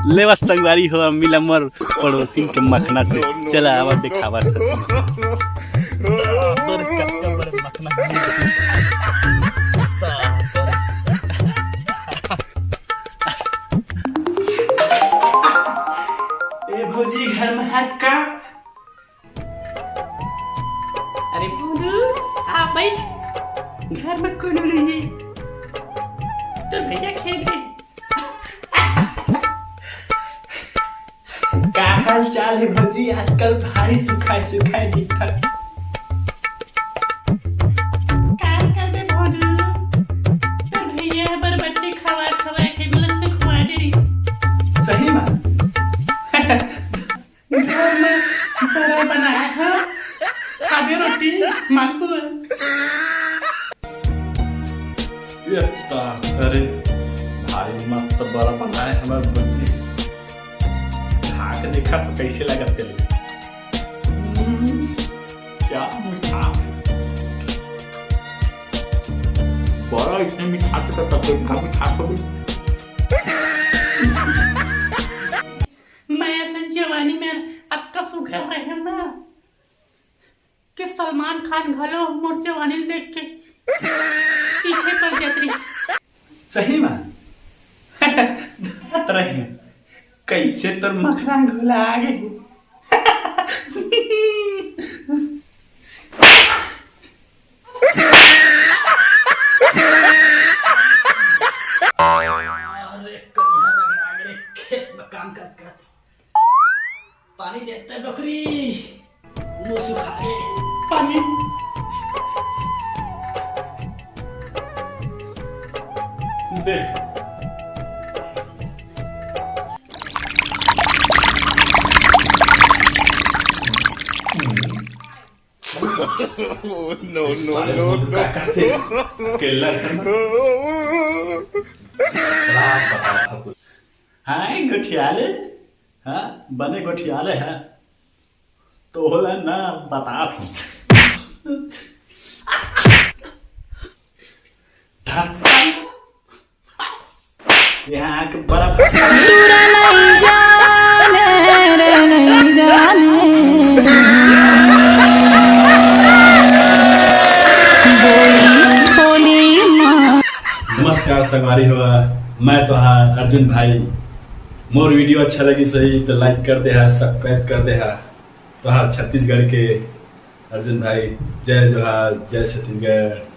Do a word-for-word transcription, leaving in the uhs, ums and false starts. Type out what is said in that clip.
लेवा संगवारी हो, मिला मोर पड़ोसिन के मखना से। चला, आवा देखावा था। तोर कतका बड़े मखना। ए भौजी, घर में हाथ का? अरे भौजी, आ भाई, घर में कोनो नहीं। तो भैया खेत में। का हाल चाल है भौजी? आजकल भारी सुखाए सुखाए दिखत। का करबे भौजी? तोर भैया बरबट्टी खवा खवा के मोला सुखवा दे रही। सही में? घर में बड़ा बनाया है। खाबे रोटी, मालपुआ। ये ता, अरे, भारी मस्त बड़ा बनाए हमार भौजी। खा के देखा तो कैसे लगा तेल। हम्म, क्या मीठा। बड़ा इतने मीठा के तो तब तो इतना मीठा हो गई। मैं असन जवानी में अतका सुघर रहे ना कि सलमान खान घलो मोर जवानी देख के पीछे पड़ जात रहिस। सही में? धरत रहे। कैसे तोर मखना घोला आ गए? अरे कनिहा रंग आ गए खेत में काम करत करत। पानी देते डोकरी, मुंह सुखा गए। पानी दे। Oh, no, no, साले no, भोंदू no। का करथे? अकेल्ला रहना। रात बता था कुछ। हाय गोठियाले, हाँ, बने गोठियाले है। तोला ना बता था। यहाँ के बड़ा दूरा नहीं जाने रे, नहीं जाने। बोली, बोली माँ। नमस्कार संगवारी हो, मैं तोहार अर्जुन भाई। मोर video अच्छा लगी सही तो like कर दे हा, subscribe कर दे हा। तोहार छत्तीसगढ़ के अर्जुन भाई, जय जोहार, जय छत्तीसगढ़।